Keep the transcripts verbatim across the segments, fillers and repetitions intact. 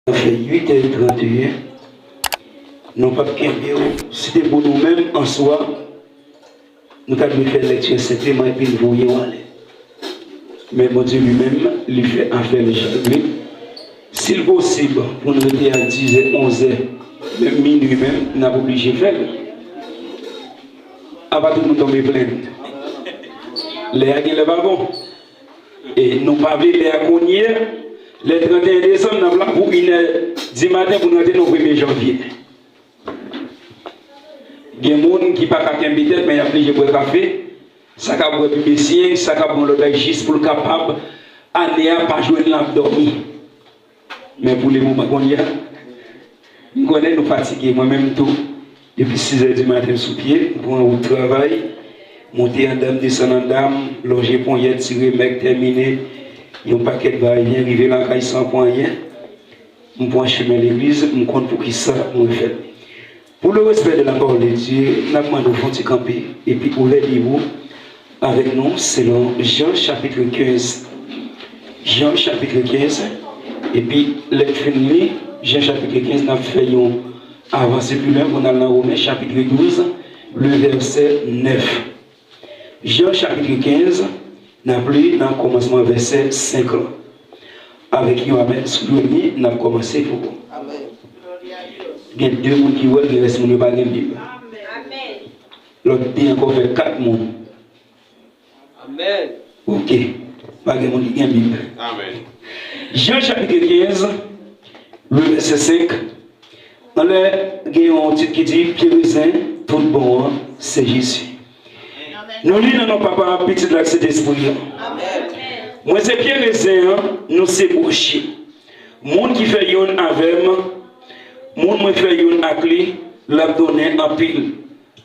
Sa fè uit è tranteyen. Nou p ap kenbe w. Si te pou nou menm, an swa, nou ta dwe fè lèkti senpleman epi n voye w ale. Men Bondye li menm, li fè afè l jan l vle. Si l posib pou n rete a diz è, onz è, menm minui menm, n ap oblije fè l. Apa tout moun tonbe plenn. Lè a genlè pa bon. E nou pa vle lè a kounye a. Lè tranteyen desanm, n ap la pou inè di maten pou n rantre nan premye janvye. Gen moun ki pa ka kenbe tèt, men y ap blije bwè kafe. Sa k ap bwè pibesyen, sa k ap bwè lòt bagay jis pou l kapab ane a pa jwenn l ap dòmi. Men pou lemoman kounye a, m konnen nou fatige, mwen menm tou. Depi sis è di maten m sou pye, m pran wout travay, monte anndan m, desann anndan m, lonje ponyèt, tire mèg, tèmine yon pakèt vayevyen, rive lakay san pran anyen. M pran chimen legliz, m konn poukisa mwen fè l. Pour le respect de la parole de Dieu, n ap mande w fè yon ti kanpe epi ouvè Bib ou avèk nou selon Jan chapit kenz. Jan chapit kenz, epi lè n fin li Jan chapit kenz, n ap fè yon avanse pi lwen pou n al nan Women chapit douz, le vèsè nèf. Jan chapit kenz, n ap li nan kòmansman vèsè senk lan. Avèk yon amèn sou dwe li, n ap kòmanse pou ou. Gen de moun ki wè l, gen rès moun yo pa gen Bib. Lòt de ankò fè kat moun. Ok. Pa gen moun ki gen Bib. Jan chapit kenz, le vèsè senk. Anlè, gen yon tit ki di, Pye rezen tout bon an, se Jezi. Nou li nan non Papa a, Pitit la ak Sentespri a. Mwen se pye rezen an, nou se branch. Moun ki fè youn avè m, moun mwen fè youn ak li, l ap donnen anpil,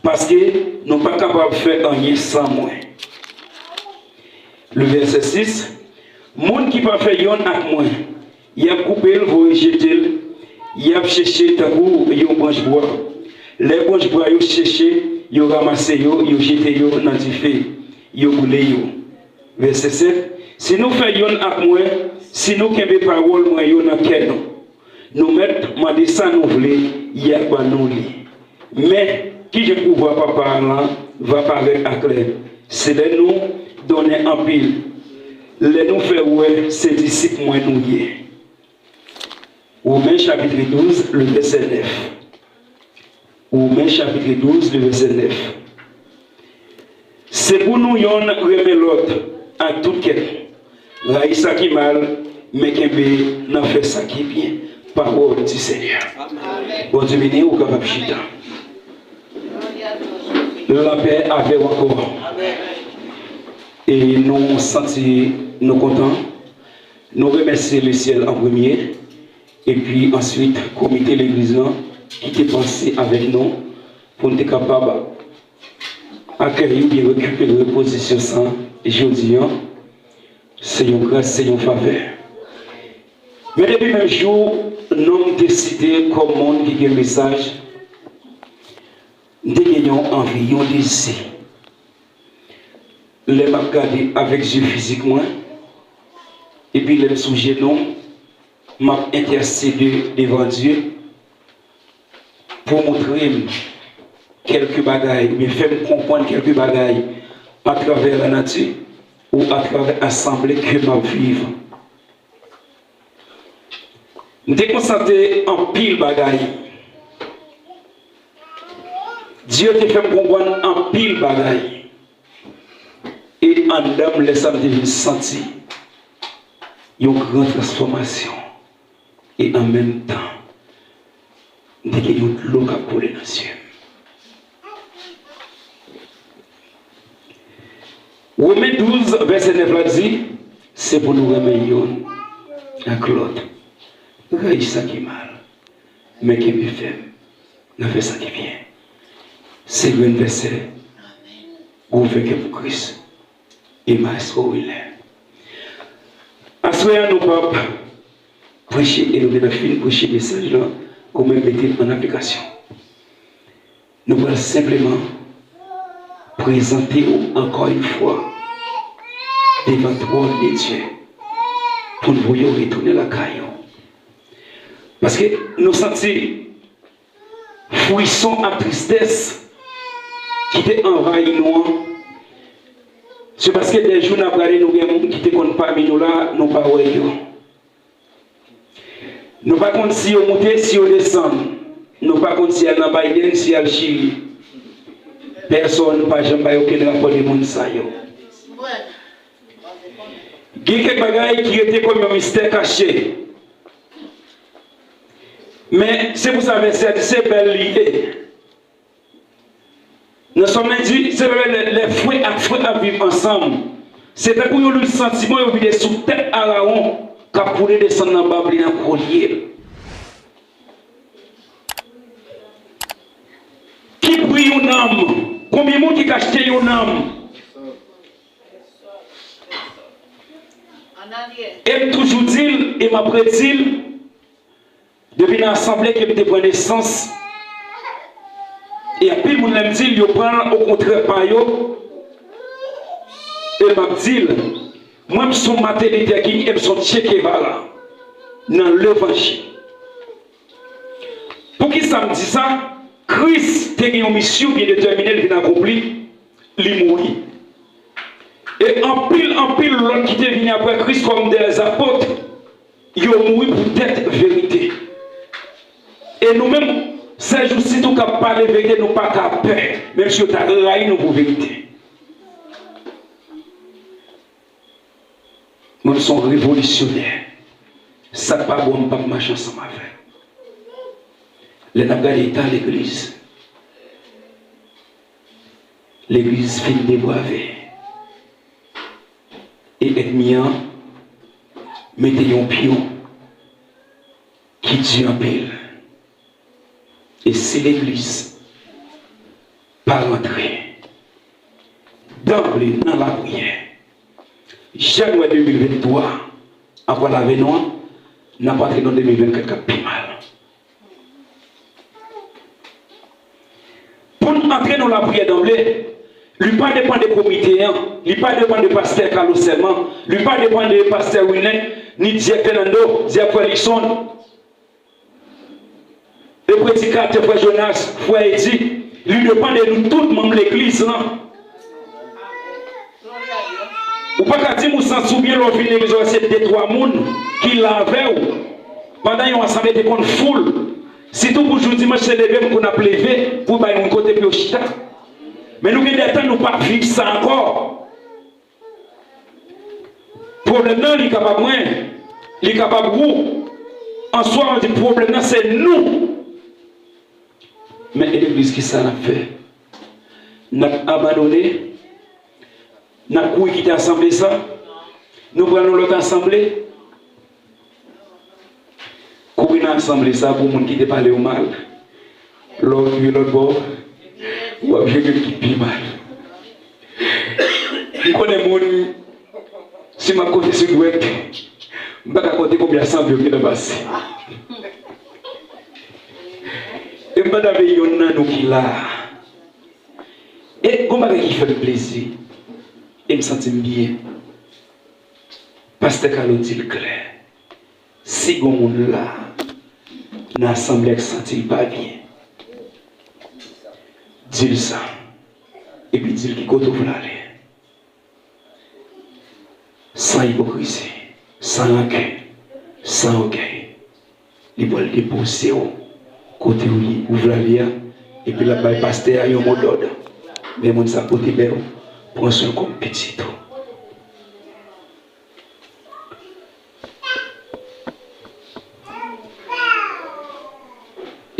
paske nou pa kapab fè anyen san mwen. Le vèsè sis, moun ki pa fè youn ak mwen, y ap koupe l, voye jete l, y ap seche tankou yon branch bwa. Lè branch bwa yo seche, yo ranmase yo, yo jete yo nan dife, yo boule yo. Vèsè sèt, si nou fè youn ak mwen, si nou kenbe pawòl mwen yo nan kè nou, nou mèt mande sa nou vle, y ap ban nou li. Men, kijan pouvwa Papa a lan va parèt aklè? Se lè nou donnen anpil, lè nou fè wè se disip mwen nou ye. Women chapit douz, le vèsè nèf. Women chapit douz, le vèsè nèf. Se pou nou yonn renmen lòt ak tout kè nou. Rayi sa ki mal, men kenbe nan fè sa ki byen. Pawòl di Senyè. Bondye beni w, ou kapab chita. Lapè avè w ankò. E nou santi nou kontan. Nou remèsye lesyèl an premye, epi answit komite legliz lan ki te panse avèk nou pou n te kapab akèyi oubyen rekipere pozisyon sa a jodi a. Se yon gras, se yon favè. Men depi menm jou non m te site kòm moun ki gen mesaj, m te gen yon anvi, yon dezi. Lè m ap gade avèk zye fizik mwen, epi lè m sou jenou m, m ap entèsede devan Dye pou montre m kèlke bagay, oubyen fè m konprann kèlke bagay atravè lanati ou atravè asanble ke m ap viv. M te konstate anpil bagay. Dye te fè m konprann anpil bagay. E anndan m, lè sa m te vin santi yon gran transfòmasyon. E an menm tan, m te gen yon dlo k ap koule nan zye m. Women douz, vèsè nèf la di, se pou nou renmen youn ak lòt. Rayi sa ki mal, men kenbe fèm nan fè sa ki byen. Se grenn vèsè, ouvè kè pou Kris. E Maestro Wilner. Aswè a, nou p ap preche e nou gentan fin preche mesaj lan, ou menm mete l an aplikasyon. Nou pral senpleman prezante w ankò yon fwa devan twòn de Dye pou n voye w retounen lakay ou. Paske nou santi frison ak tristès ki te anvayi nou an, se paske de jou n ap gade, nou gen moun ki te konn pami nou la, nou pa wè yo. Nou pa konn si yo moute, si yo desann. Nou pa konn si y al nan Biden, si y al Chili. Pèsonn pa janm bay okenn rapò de moun sa yo. Gen kèk bagay ki rete kòm yon mistè kache. Men, se pou sa vèsè a di se bèl li ye. Nan Sòm nan di, se lè, lè, lè frè ak frè ap viv ansanm. Se tankou yon lwil santiman yo vide sou tèt Arawon k ap koule desann nan bab li nan kolye l. Ki pri yon nanm? Konbyen moun ki ka achte yon nanm? E m toujou di l, e m ap redi l, depi nan asanble ke m te pran nesans, e anpil moun lè m di l, yo pran l okontrè pa yo, e m ap di l, mwen m se yon Martin Luther King e m se yon Che Guevara nan levanjil. Poukisa m di sa? Kris te gen yon misyon byen detèmine l vin akonpli, li mouri. E anpil, anpil lòt ki te vini apre Kris kòm de lèzapot, yo mouri poutèt verite. E nou menm, sèjousi tou k ap pale verite, nou pa ka pè, menm si yo ta rayi nou pou verite. Mwen, m se yon revolisyonè. Sa k pa bon, m p ap mache ansanm avè l. Lè n ap gade eta legliz, legliz fin deprave. E ènmi an mete yon pyon ki di anpil. E si legliz pa rantre danble nan lapriyè, January de mil venntwa an pral avè nou an, n ap antre nan de mil vennkat k ap pi mal. Pou n antre nan lapriyè danble, li pa depann de komite an, li pa depann de pastè Carlos sèlman, li pa depann de pastè Wilner, ni dyèk Fernando, dyèk frè Luckson, e predikatè frè Jonas, frè Eddy, li depann de nou tout manm legliz lan. Ou pa ka di m ou santi w byen lè w vin legliz ou wè se de twa moun ki la avè w. Pandan yon asanble te konn foul. Sitou pou jou dimanch se leve m konn ap leve pou bay moun kote pou yo chita. Men nou gen de tan nou pa viv sa ankò. Pwoblèm nan li kapab mwen, li kapab ou. An swa nou di pwoblèm nan se nou. Men e legliz kisa n ap fè? N ap abandone? N ap kouri kite asanble sa? Nou pral nan lòt asanble? Kouri nan asanble sa pou moun ki te pale w mal. Lè w rive lòt bò, w ap jwenn youn ki pi mal. M konnen moun, si m ap konte sou dwèt, m pa ka konte konbyen asanble yo gentan pase. E m pa ta vle yonn nan nou ki la a. E gon bagay ki fè m plezi, e m santi m byen. Pastè Carlo di l klè. Si gon moun la, nan asanble a k santi l pa byen, di l sa, epi di l ki kote w vle ale. San ipokrizi, san rankin, san ògèy. Li pral depoze w kote w ye, ou vle ale a, epi l ap bay pastè a yon mo dòd. Men moun sa pote bè w, pran swen l kòm pitit ou.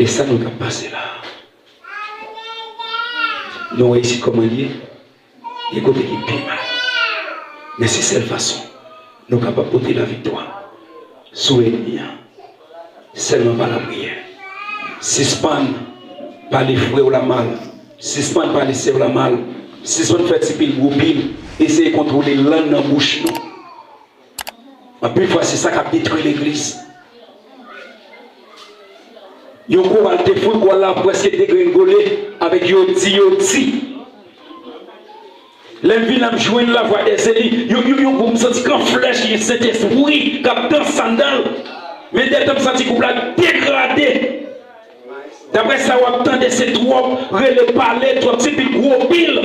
E sa nou t ap pase la. Nou wè isit kòman l ye. Gen kote ki pi mal. Men se sèl fason nou kapab pote laviktwa sou ènmi an. Sèlman pa lapriyè. Sispann pale frè w la mal. Sispann pale sè w la mal. Sispann fè ti pil gwo pil. Eseye kontwole lang nan bouch nou. Anpil fwa, se sa k ap detwi legliz. Yon koral te foul, koral la prèske degrengole avèk yo di, yo di. Lè m vin la, m jwenn lavwa dèzeli. Yon, yon, yon gwoup, m santi kan flèch, gen Sentespri k ap dans anndan l. Men dètan m santi gwoup la degrade. Daprè sa w ap tande, se twòp rele pale, twòp ti bit gwo pil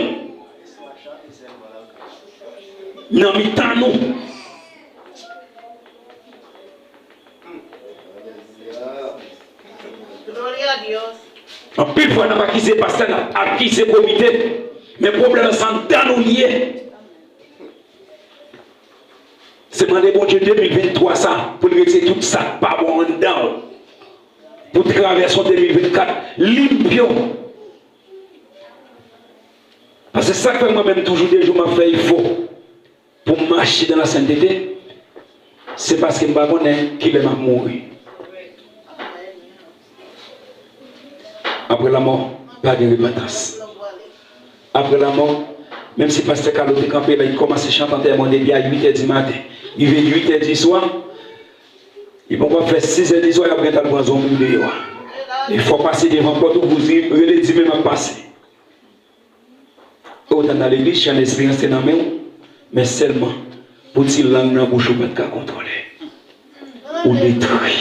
nan mitan nou. Gloria a Dios. Anpil fwa n ap akize pastè, n ap akize komite, men pwoblèm nan se anndan nou li ye. Se mande Bondye de mil venntwa sa pou l retire tout sa k pa bon anndan w, pou travèse w de mil vennkat limpyo. Paske sa k fè mwen menm toujou de jou m ap fè efò pou m mache dans la sainteté, se paske m pa konnen kilè m ap mouri. Après la mort, pa gen repantans. Après la mort, menm si pastè Carlo te kanpe la, li kòmanse chante antèman depi a uit è di maten, rive uit è di swa, li poko fè sis è di swa, y ap gentan al pran zòmbi deyò a. E fò w pase devan pòt ou pou di, rele di men m ap pase. Ou t ann nan legliz, chan esperyans te nan men w, men sèlman pou ti lang nan bouch ou pa t ka kontwole. Ou detwi.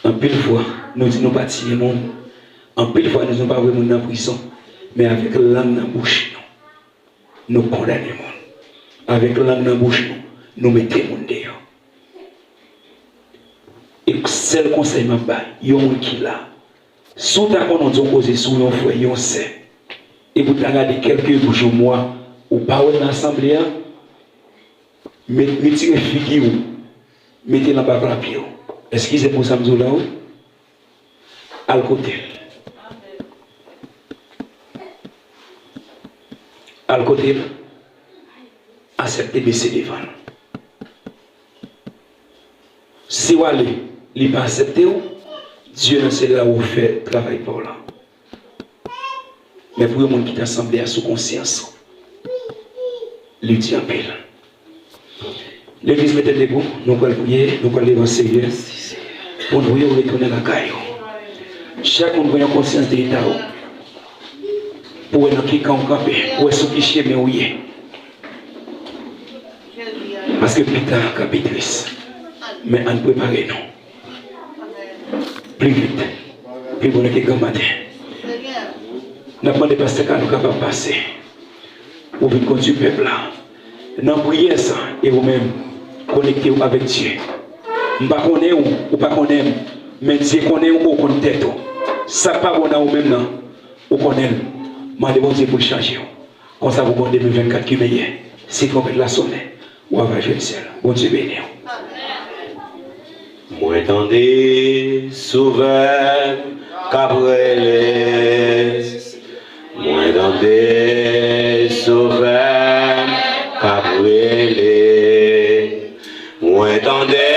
Anpil fwa, nou di nou pa tiye moun. Anpil fwa, nou di nou pa voye moun nan prizon. Men avèk lang nan bouch nou, nou kondane moun. Avèk lang nan bouch nou, nou mete moun deyò. E sèl konsèy m ap bay yon moun ki la, si w ta konnen w di yon koze sou yon frè, yon sè, epi w ta gade kèlke jou, mwa, ou pa wè l nan asanble a, met, retire figi w, mete l anba pla pye w. Eskize m pou sa m di w la, wi. Al kote l. Al kote l. Aksepte bese devan l. Si w ale, li pa aksepte w, Dye nan syèl la ap fè travay pa w la. Men pou yon moun ki t ansanm de a sou konsyans ou, li di anpil. Legliz, mete debou, nou pral priye, nou pral devan Senyè pou n priye w retounen lakay ou. Chak moun pran yon konsyans de eta w, pou wè nan ki kan w kanpe, pou wè sou ki chemen w ye. Paske pita ka pi tris. Men ann prepare nou. Pli vit, pli bon ke granmaten. N ap mande pastè Carlo kapab pase pou vin kondui pèp la nan priyè sa, e ou menm, konekte w avèk Dye. M pa konnen w, ou pa konnen m, men Dye konnen w, ou konn tèt ou. Sa k pa bon nan ou menm nan, ou konnen l. Mande Bondye pou l chanje w. Konsa pou gon de mil vennkat ki meyè. Si twonpèt la sonnen, w a va jwenn syèl. Bondye beni w. Mwen tande Sovè m k ap rele. Mwen tande Sovè m k ap rele. Mwen tande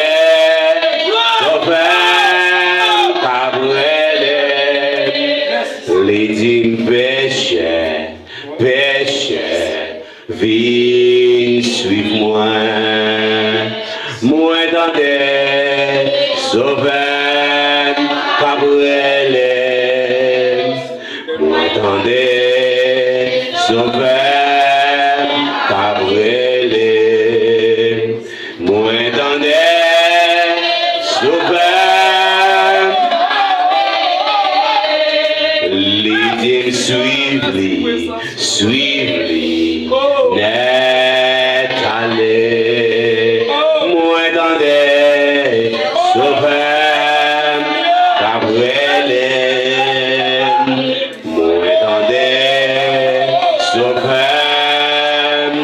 Sovè m k ap rele. Li di m, pechè, pechè, vin swiv mwen. Mwen tande Sovè m k ap rele. Mwen tande Sovè m k ap rele. Mwen tande Sovè m. Li di m, swiv li, swiv li nèt ale. Mwen tande Sovè m k ap rele m. Mwen tande Sovè m.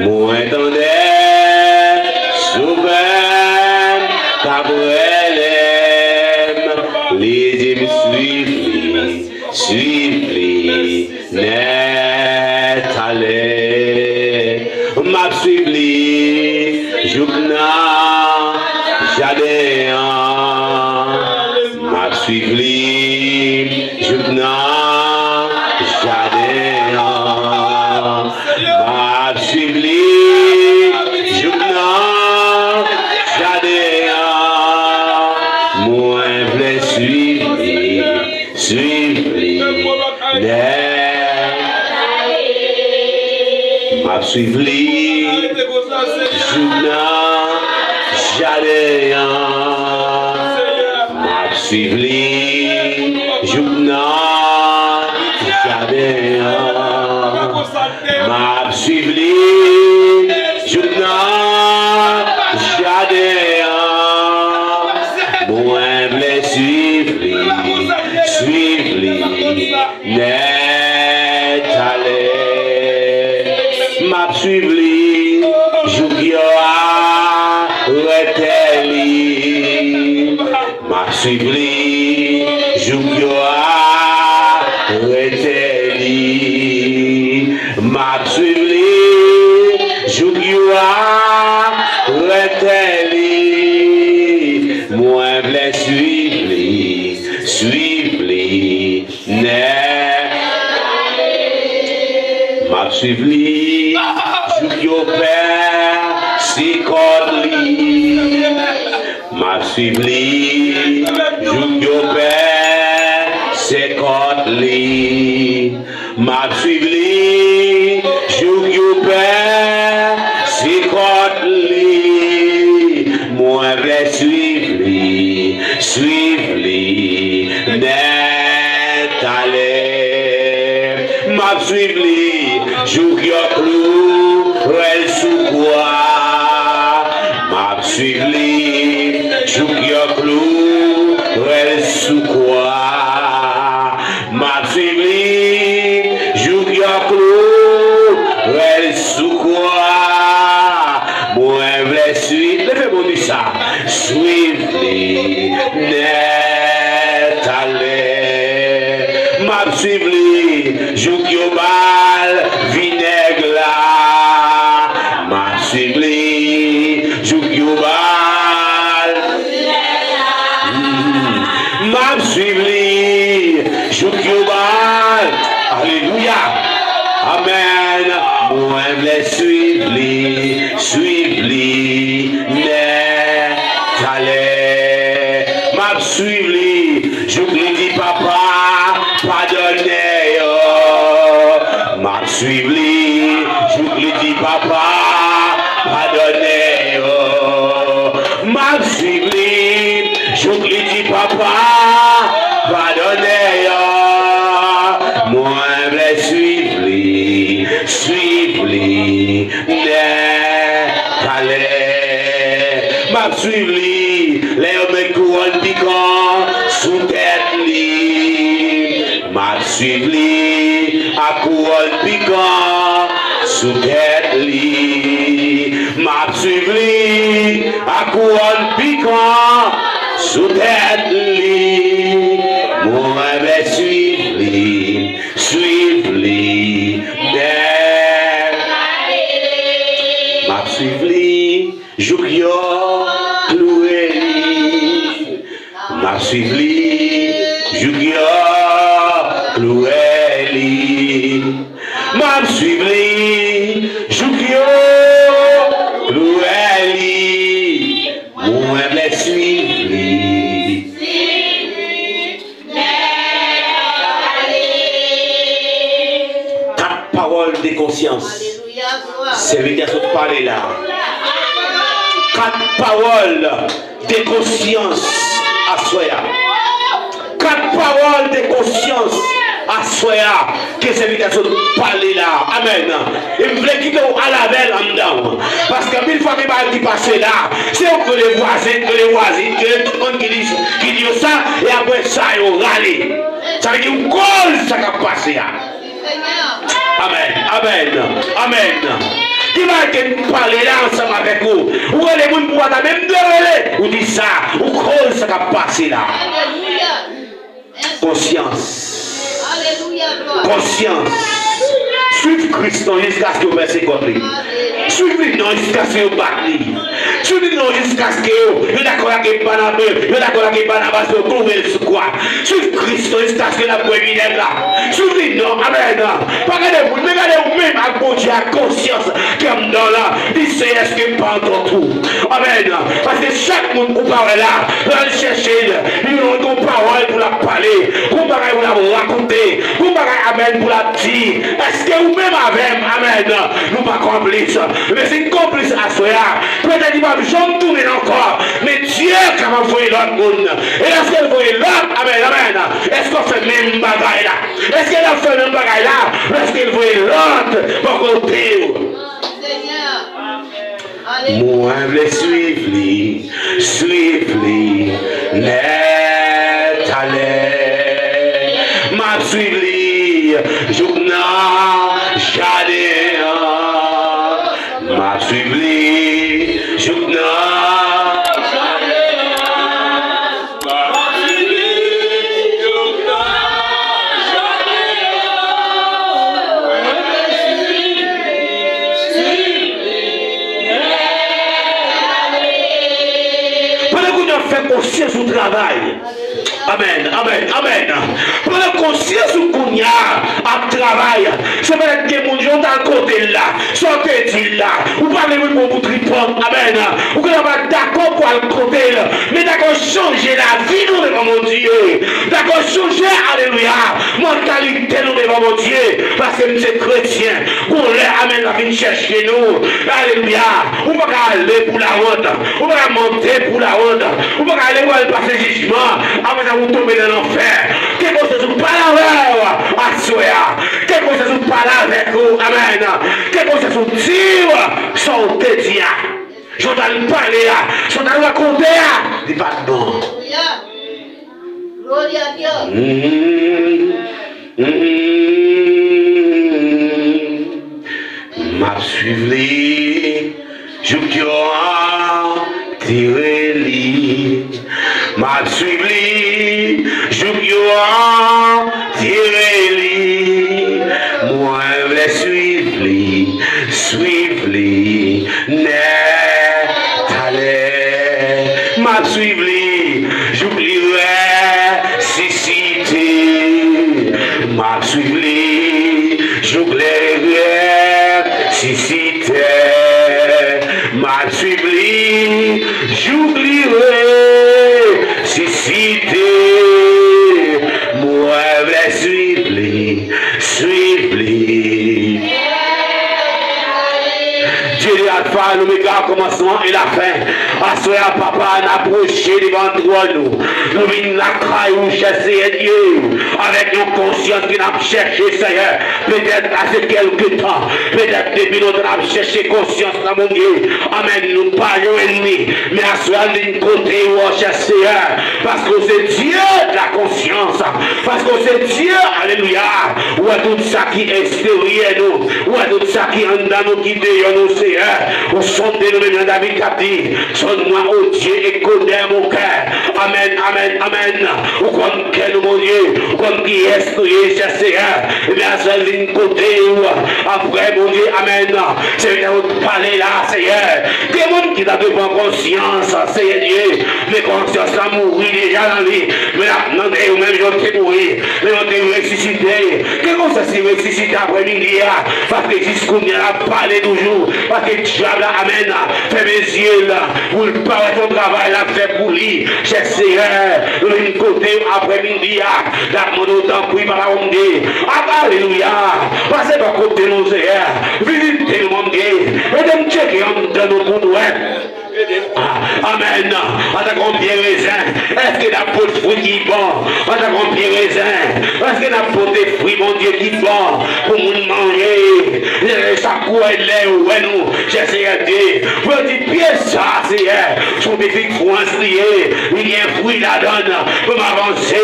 Mwen tande Sovè m k ap rele m. Li di m, swiv li, swiv li nèt ale. M ap swiv li jouk nan jaden an. M ap swiv li jouk nan jaden an. M ap swiv li jouk nan jaden an. Mwen vle swiv li, swiv li nèt. M ap swiv li jouk jaden an. M ap swiv li jouk nan jaden an. M ap swiv li jouk nan jaden an. Mwen vle swiv li, swiv li nètalè. M ap swiv li jouk yo arete li. M ap swiv li jouk yo arete li. M ap swiv li jouk yo arete li. Mwen vle swiv li, swiv li nèt. M ap swiv li jouk yo pèsekite li. M ap swiv li jouk yo pèsekite li. M ap swiv li jouk yo pèsekite li. Mwen vle swiv li, swiv li nètalè. M ap swiv li jouk yo kloure l sou kwa. M ap swiv li jouk yo kloure l sou kwa. M ap swiv li jouk yo kloure l sou kwa. Mwen vle swiv, leve men w di sa. Swiv li nètalè. M ap swiv li jouk yo ba l vinèg la. M ap swiv li jouk yo ba l. Mm. M ap swiv li jouk yo ba l. Alelouya. Amèn. Mwen vle swiv li, swiv li nètalè. M ap swiv li jouk li di, Papa, padone yo. M ap swiv li jouk li di, Papa, padone yo. M ap swiv li jouk li di, Papa, padone yo. Mwen vle swiv li, swiv li nètalè. M ap swiv li lè yo met kouwòn pikan sou tèt li. M ap swiv li ak kouwòn pikan sou tèt li. M ap swiv li ak kouwòn pikan sou tèt li. Mwen vle swiv li, swiv li nètalè. M ap swiv li jouk yo kloure li. M ap swiv li jouk yo kloure li. M ap swiv li jouk yo kloure li. Mwen vle swiv li. Kat pawòl de konsyans. Sèvitè sot pale la. Kat pawòl de konsyans aswè a. Kat pawòl de konsyans aswè a ke sèvitè sot pale la. Amèn. E m vle kite w al avè l anndan w. Paske anpil fwa gen bagay ki pase la, se yo k rele vwazen, k rele vwazin, k rele tout moun ki di, ki di yo sa, e apre sa yo rale. Sa vle di ou koz sa k ap pase a. Amèn, amèn, amèn. Ki bagay ke m pale la ansanm avèk ou? Ou rele moun pou w pa ta menm dwe rele. Ou di sa, ou koz sa k ap pase la. Konsyans. Konsyans. Swiv Kris non jiskaske yo pèsekite li. Swiv li non jiskaske yo bat li. Swiv li non jiskaske yo, yo dakò lage Banab-, yo dakò lage Banabas, yo kloure l sou kwa. Swiv Kris non jiskaske l ap bwè vinèg la. Swiv li non, amèn. Pa gade moun, men gade ou menm ak Bondye ak konsyans ke m nan la. Di, Seyè, èske m pa antant ou? Amèn. Paske chak moun ou pa wè la, lè l chèche l, li yon, yon pawòl pou l ap pale, yon bagay pou l ap rakonte, yon bagay, amèn, pou l ap di. Èske ou menm avè m, amèn, nou pa konplis? Men si n konplis aswè a, petèt li p ap janm tounen ankò. lòt moun. E lèske l voye lòt, amèn, amèn, èske w ap fè menm bagay la? Èske l ap fè menm bagay la lèske l voye lòt bò kote w? Mwen vle swiv li, swiv li nètalè. M ap swiv li jouk nan jaden an. M ap swiv li jouk nan jaden an. M ap swiv li jouk nan jaden an. Mwen vle swiv li, swiv li nètalè. Pandan kounye a w ap fè konsyans ou travay. Amèn, amèn, amèn. Pran konsyans ou kounye a ap travay. Se petèt gen moun yo t al kote l la. Sa w te di l la. Ou pa vle reponn pou tripòt. Amèn. Ou gen dwa pa dakò pou al kote l. Men dakò chanje lavi nou devan Bondye. Dakò chanje, alelouya, mantalite nou devan Bondye. Paske m se kretyen. Gon lè, amèn, l ap vin chèche nou. Alelouya. Ou pa ka ale pou lawont. Ou pa ka monte pou lawont. Ou pa ka ale pou al pase jijman. Apre sa, ou tonbe nan lanfè. Ke Bondye sou pale avè w aswè a. Ke Bondye sou pale avèk ou. Amèn. Ke Bondye sou di w sa w te di a. Jan w t al pale a. Jan w t al rakonte a. Li pa t bon. Gloria a Dios. Mm, mm. M ap swiv li jouk yo antere li. M ap swiv li jouk yo antere li. Mwen vle swiv li, swiv li nètalè. M ap swiv li jouk li resisite. M ap swiv li jouk li resisite. M ap swiv li jouk li resisite. Mwen vle swiv li, swiv li. Dye de Alfa, Lomega, kòmansman e lafen. Aswè a, papa, n apwoche devan twòn ou. Nou vin lakay ou, chè Seyè Dye, avèk yon konsyans ke n ap chèche, Seyè. Petèt ase kèlke tan, petèt depi lontan n ap chèche konsyans la, Bondye. Amèn, nou pa jwenn li. Men aswè a, n vin kote ou, chè Seyè. Paske w se Dye de la konsyans. Paske w se Dye, alelouya. Ou wè tout sa ki eksteryè nou. Ou wè tout sa ki anndan nou, ki deyò nou, Seyè. Ou sonde nou, menm jan David t ap di, sonde-moi, ô Dieu, et connais mon cœur. Amèn, amèn, amèn. Ou konn kè nou, Bondye. Ou konn kiyès nou ye, chè Seyè. Ebyen, aswè a, vin kote ou. Apre, Bondye, amèn. Se lè ou pale la, Seyè. Gen moun ki ta dwe pran konsyans, Seyè Dye. Men konsyans la mouri deja nan li. Men l ap mande yo menm jan w te mouri. Men yo te resisite. Ke konsyans li resisite apre midi a. Paske jis kounye a l ap pale toujou. Paske dyab la, amèn, fèmen zye l pou l pa wè se yon travay l ap fè pou li. Chè Seyè, nou vin kote w apre midi a. N ap mande w tanpri, papa Bondye. Ap, alelouya. Pase bò kote nou, Seyè. Vizite nou, Bondye. Ede m tcheke anndan nou pou n wè. Ah, amèn. Antanke yon pye rezen, èske n ap pot fwi ki bon? Antanke yon pye rezen, èske n ap pote fwi, Bondye, ki bon pou moun manje? Lè sa kwè, lè yo wè nou, chè Seyè Dye, pou yo di, pye sa, Seyè, se yon pye fig Frans li ye, li gen fwi ladan l, pou m avanse.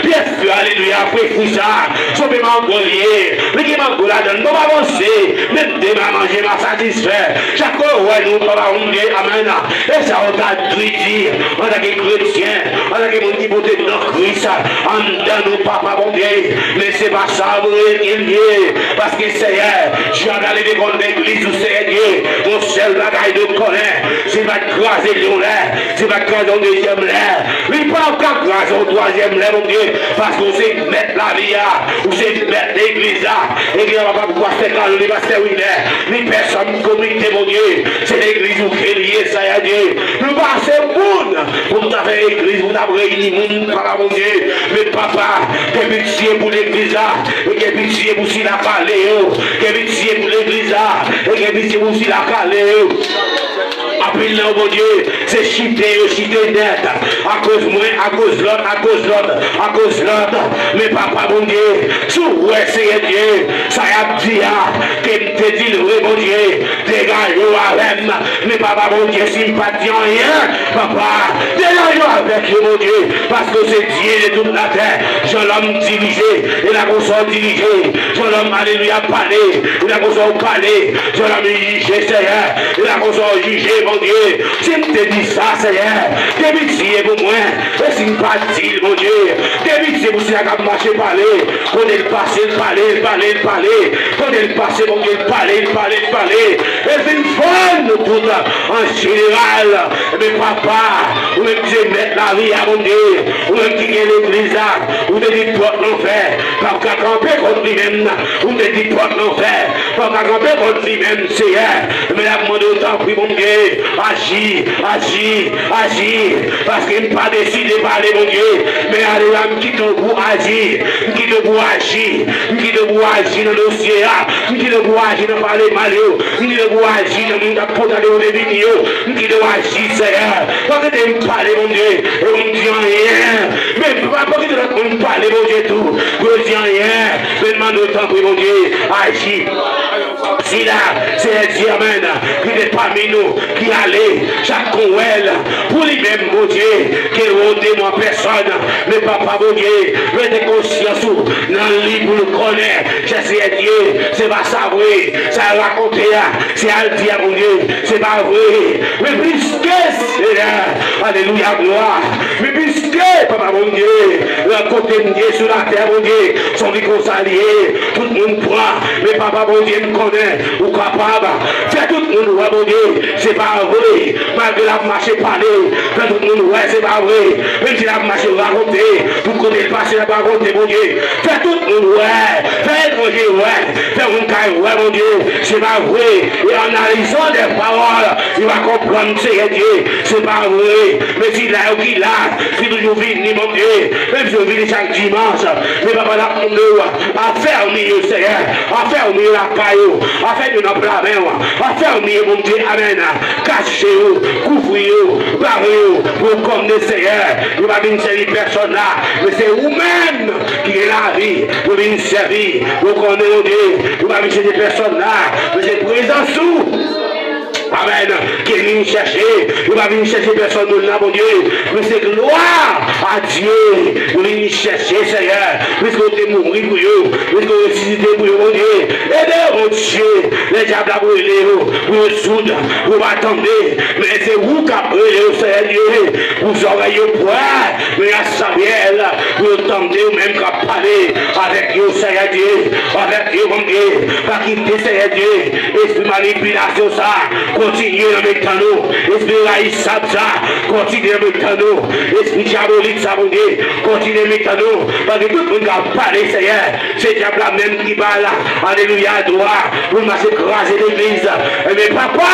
Pye fwi, alelouya, pye fwi sa, se yon pye mango li ye, li gen mango ladan l, pou m avanse. Menm demen manje m a satisfè. Chak fwa yo wè nou, papa Bondye, amèn. E sa yo ta dwe di, antanke kretyen, antanke moun ki pote non Kris anndan nou, papa Bondye. Men se pa sa vre ke l ye. Paske, Seyè, dyab la leve kont legliz ou, Seyè Dye. Yon sèl bagay nou konnen, si l pa t kraze l yon lè, si l pa t kraze yon dezyèm lè, li p ap ka kraze yon twazyèm lè, Bondye. Paske ou se mèt lavi a, ou se mèt legliz la. Epi papa, pou pastè Carlo, li pastè Wilner, li pèsòn komite, Bondye. Se legliz ou ke li ye, Seyè Dye. Nou pa se moun pou nou ta fè legliz, pou nou ta reyini moun, papa Bondye. Men papa, gen pitye pou legliz la, e gen pitye pou sila k ale yo. Gen pitye pou legliz la, e gen pitye pou sila k ale yo. Anpil nan yo, Bondye, se chite yo chite nèt. Akoz mwen, akoz lòt, akoz lòt, akoz lòt. Men Papa Bondye, si w wè, Seyè Dye, sa y ap di a, ke m te di l vre, Bondye, degaje w avè m. Men Papa Bondye, si m pa t di anyen, Papa, degaje w avèk yo, Bondye, paske w se Dye de tout latè. Jan lòm dirije, e la konsa w dirije. Jan lòm, alelouya, pale, e la konsa w pale. Jan lòm jije, Seyè, e la konsa w jije, Bondye. Si m te di sa, Seyè, te pitye pou mwen. E si m pa di l, Bondye, te pitye pou sila k ap mache pale. Kote l pase, l pale, l pale, l pale. Kote l pase, Bondye, l pale, l pale, l pale. E l vin fann nou tout an jeneral. Men Papa, ou menm ki se mèt lavi a, Bondye, ou menm ki gen legliz la, ou te di pòt lanfè p ap ka kanpe kont li menm. Ou te di pòt lanfè p ap ka kanpe kont li menm, Seyè. Men n ap mande w, tanpri, Bondye, aji, aji, aji. Paske m pa deside pale, Bondye, men ale la, m kite w pou aji. M kite w pou aji. M kite w pou aji nan dosye a. M kite w pou aji nan pale mal yo. M kite w pou aji nan moun k ap pote alewo de vini yo. M kite w aji, Seyè. Pa kite m pale, Bondye, e w m di anyen. Men pa, pa kite lòt moun pale, Bondye, tou, pou yo di anyen. Men mande w, tanpri, Bondye, aji. Sila, Seyè Dye, amèn, ki te pami nou, ki ale, chak kon wè l, pou li menm, Bondye, ke w demon pèsòn. Men Papa Bondye, mete konsyans ou nan li pou l konnen, chè Seyè Dye, se pa sa vre, sa l rakonte a, se al di a, Bondye, se pa vre. Men piske, Seyè, alelouya, glwa. Men piske, Papa Bondye, la kote m ye sou latè, Bondye, se yon vi konsa li ye. Tout moun pran. Men Papa Bondye, m konnen ou kapab. Fè tout moun wè, Bondye, se pa vre. Malgre l ap mache pale, fè tout moun wè se pa vre. Menm si l ap mache rakonte, tout kote l pase l ap rakonte, Bondye, fè tout moun wè. Fè etranje wè. Fè moun kay wè, Bondye, se pa vre. E an analizan de pawòl, li va konprann, Seyè Dye, se pa vre. Men sila yo ki la, ki toujou vini, Bondye, menm si yo vini chak dimanch, men Papa, n ap mande w, afèmi yo, Seyè, afèmi yo lakay yo, afèmi yo nan pla men w, afèmi yo, Bondye, amèn. Kache yo, kouvri yo, bare yo, pou yo kòmande, Seyè. Yo pa vin sèvi pèsòn la, men se ou menm ki gen lavi, yo vin sèvi. Yo konnen, Bondye, yo pa vin chèche pèsòn la, men se prezans ou. Amèn. Ki vin chèche, yo pa vin chèche pèsòn moun nan, Bondye, men se glwa a Dye yo vin chèche, Seyè. Piske w te mouri pou yo, piske w resisite pou yo, Bondye. Ede yo, Bondye. Lè dyab la ap rele yo, pou yo soud, pou yo pa tande. Men se ou k ap rele yo, Seyè Dye, pou zòrèy yo prè, men a Samuel, pou yo tande ou menm k ap pale avèk yo, Seyè Dye, avèk yo, Bondye. Pa kite, Seyè Dye, espri manipilasyon sa a kontinye nan mitan nou. Espri rayisab sa a kontinye nan mitan nou. Espri dyabolik sa a, Bondye, kontinye nan mitan nou. Paske tout moun k ap pale, Seyè, se dyab la menm ki ba l, alelouya, dwa pou l mache kraze legliz. Ebyen, Papa,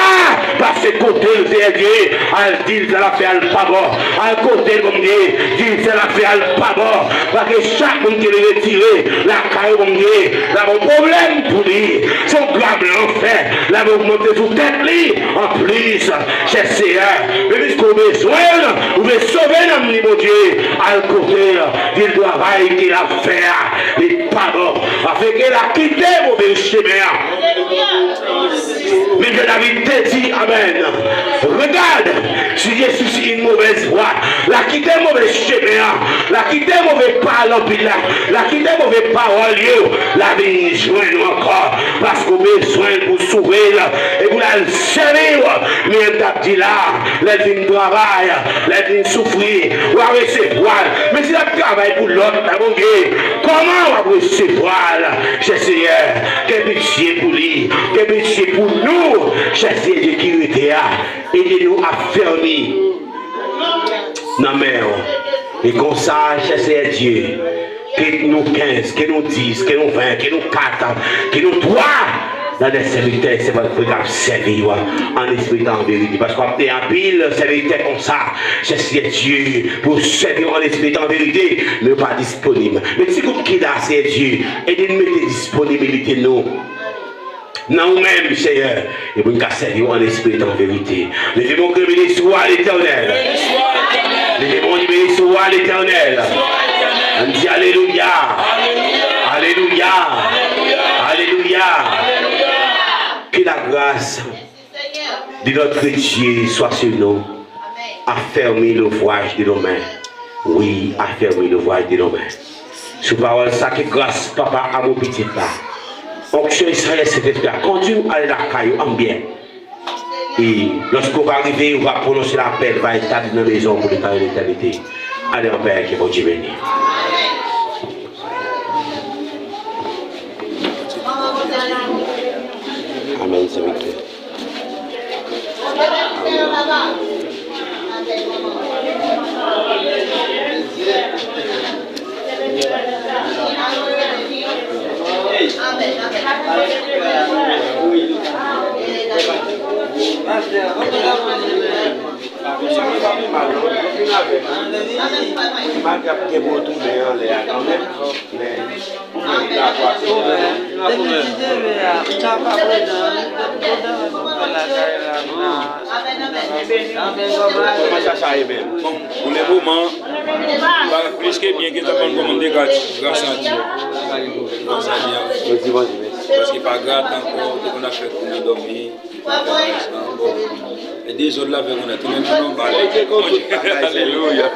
pase kote l, Seyè Dye, al di l sa l ap fè a l pa bon. Al kote l, Bondye, di l sa l ap fè a l pa bon. Paske chak moun ki retire lakay ou, Bondye, l ap yon pwoblèm pou li. Se yon grab lanfè l ap ogmante sou tèt li. Anplis, chè Seyè, men piske w bezwen l, ou vle sove nanm li, Bondye, al kote l, di l travay ke l ap fè a, li pa bon. Afenke l a kite move chemen an. Men ke David te di, amèn. Regarde, si je suis sur une mauvaise voie. L a kite move chemen an. L a kite move pawòl anpil la. L a kite move pawòl yo. L a vin jwenn ou ankò. Paske w bezwen l pou sove l. E pou l al sèvi w. Men m t ap di la, lè l vin travay, lè l vin soufri, w a resevwa l. Men si l ap travay pou lòt la, Bondye, kòman w ap resevwa l? Chè Seyè, gen pitye pou li. Gen pitye pou nou, chè Seyè Dye ki rete a. Ede nou afèmi nan men w. E konsa, chè Seyè Dye, ke nou kenz, ke nou dis, ke nou ven, ke nou kat, ke nou twa, nan de sèvitè, se pa vre k ap sèvi w an espri e an verite. Paske w ap gen anpil sèvitè konsa, chè Seyè Dye, pou sèvi w an espri e an verite, men yo pa disponib. Men ti kout ki la, Seyè Dye, ede n mete disponibilite nou nan ou menm, Seyè, e pou n ka sèvi w an espri e an verite. Leve men w, leve men w sou Letènèl. Leve men w, à l'Éternel. Ann di alelouya. Alelouya. Alelouya. Que la grâce de notre Dieu soit sur nous. Affermis l'ouvrage de nos mains. Oui, affermis l'ouvrage de nos mains. Sou pawòl sa, ke gras Papa a pou pitit la, onksyon e sajès Sentespri a, kondui nou ale lakay ou an byen. E lòske w va rive, ou va pwononse lapè, l va etabli nan mezon ou pou letan e letènite. Ale anpè, ke Bondye beni. Amèn, sèvitè. Depi ti debe a, m kapab redan, m redan nan kòkòt lakay la, m nan. Kòman sa, sa ye menm? Bon, pou le moman, m pa plis ke byen ke sa, ban m kòmande gras a Dye. Gras a Dye. Paske pa grad ankò, te konn ap fè kouri dòmi. E dezòd la fè konnen tounen nou nòmal. Alelouya.